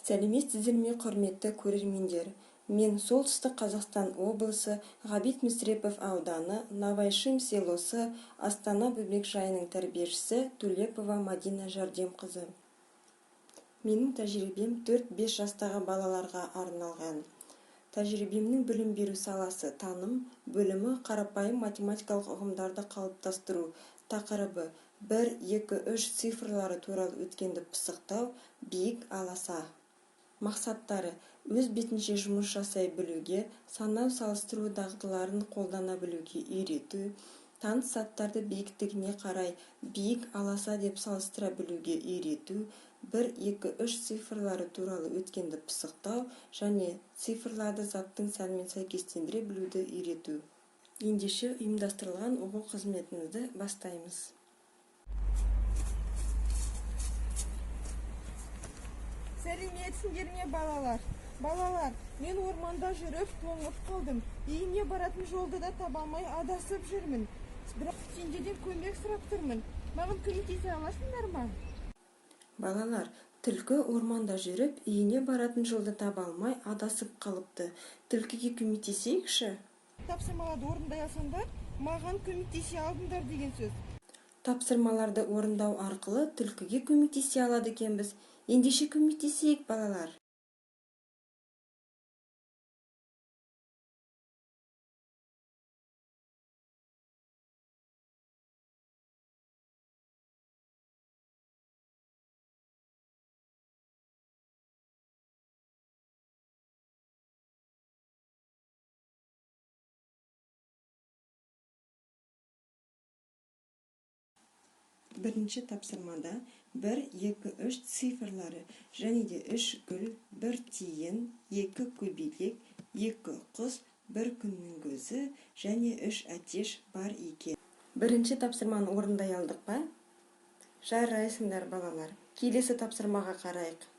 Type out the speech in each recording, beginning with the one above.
Сәлеметсіздер ме, құрметті көрермендер! Мен Солтүстік Қазақстан облысы Ғабит Мүсірепов ауданы Новоишим селосы Астана бөбекжайының тәрбиешісі Төлепова Мадина Жәрдемқызы. Менің тәжірибем 4-5 жастағы балаларға арналған. Тәжірибемнің білім беру саласы таным, бөлімі қарапайым математикалық ұғымдарды қалыптастыру, тақырыбы 1, 2, 3 цифрлары туралы өткенді пысықтау, биік аласа. Мақсаттары: өз бетінше жұмыс жасай білуге, санау салыстыру дағдыларын қолдана білуге үйрету, таныс заттарды биіктігіне қарай биік аласа деп салыстыра білуге үйрету, 1, 2, 3 цифрлары туралы өткенді пысықтау және цифрларды заттың санымен сәйкестендіре білуді үйрету. Ендеше ұйымдастырылған оқу қызметімізді бастаймыз. Сәлеметсіңдер ме, балалар? Балалар, мен орманда жүріп тоңып қалдым. Үйіме баратын жолды да таба алмай адасып жүрмін. Бірақ сендерден көмек сұрап тұрмын. Маған көмектесе аласыңдар ма? Балалар, түлкі орманда жүріп, үйіне баратын жолды таба алмай адасып қалыпты. Түлкіге көмектесейікші. Тапсырмаларды орындай алсаңдар, маған көмектесе алдыңдар деген сөз. Тапсырмаларды орындау арқылы түлкіге көмектесе алады екенбіз. Ендеше көмектесейік, балалар. Бірінші тапсырмада 1, 2, 3 цифрлары және де 3 гүл, 1 тиын, 2 көбелек, 2 құс, 1 күннің көзі және 3 әтеш бар екен. Бірінші тапсырманы орындай алдық па? Жарайсыңдар, балалар. Келесі тапсырмаға қарайық.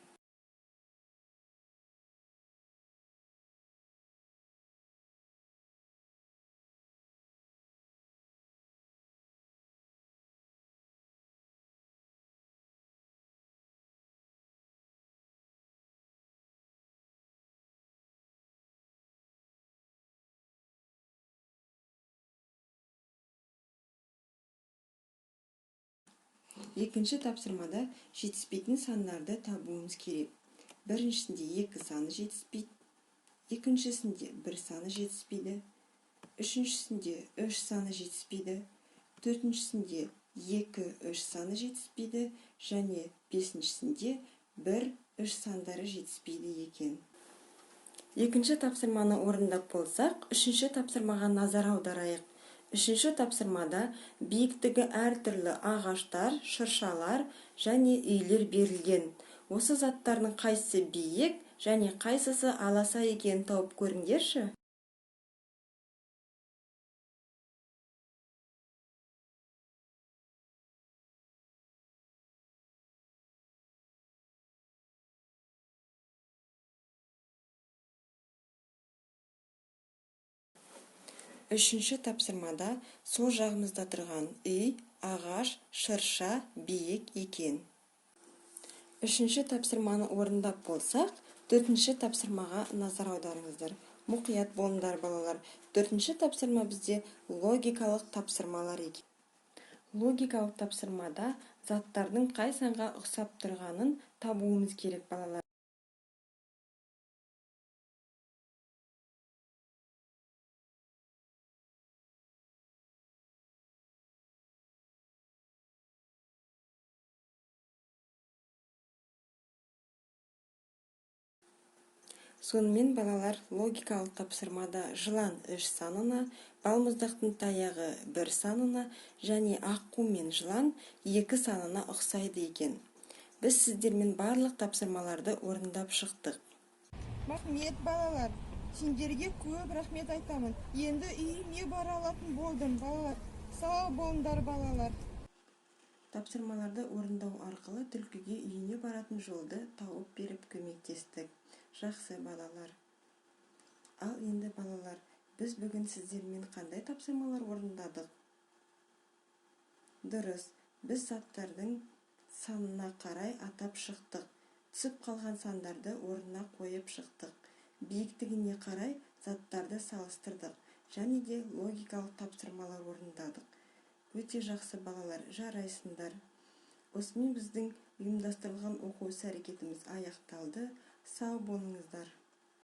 Екінші тапсырмада жетіспейтін сандарды табуымыз керек. Біріншісінде 2 саны жетіспейді, екіншісінде 1 саны жетіспейді, үшіншісінде 3 саны жетіспейді, төртіншісінде 2, 3 саны жетіспейді және бесіншісінде 1, 3 сандары жетіспейді екен. Екінші тапсырманы орындап болсақ, үшінші тапсырмаға назар аударайық. Үшінші тапсырмада биіктігі әртүрлі ағаштар, шыршалар және үйлер берілген. Осы заттардың қайсысы биік және қайсысы аласа екенін тауып көріңдерші. Үшінші тапсырмада сол жағымызда тұрған үй, ағаш, шырша биік екен. Үшінші тапсырманы орындап болсақ, төртінші тапсырмаға назар аударыңыздар. Мұқият болыңдар, балалар. Төртінші тапсырма бізде логикалық тапсырмалар екен. Логикалық тапсырмада заттардың қай санға ұқсап тұрғанын табуымыз керек, балалар. Сонымен, балалар, логикалық тапсырмада жылан 3 санына, балмұздақтың таяғы 1 санына және аққу мен жылан 2 санына ұқсайды екен. Біз сіздермен барлық тапсырмаларды орындап шықтық. Рахмет, балалар. Сендерге көп рахмет айтамын. Енді үйіме бара алатын болдым, балалар. Сау болыңдар, балалар. Тапсырмаларды орындау арқылы түлкіге үйіне баратын жолды тауып беріп көмектестік. Жақсы, балалар. Ал енді, балалар, біз бүгін сіздермен қандай тапсырмалар орындадық? Дұрыс, біз заттардың санына қарай атап шықтық. Түсіп қалған сандарды орнына қойып шықтық. Биіктігіне қарай заттарды салыстырдық және де логикалық тапсырмалар орындадық. Өте жақсы, балалар, жарайсыңдар. Осымен біздің ұйымдастырылған оқу іс-әрекетіміз аяқталды. Сау болыңыздар.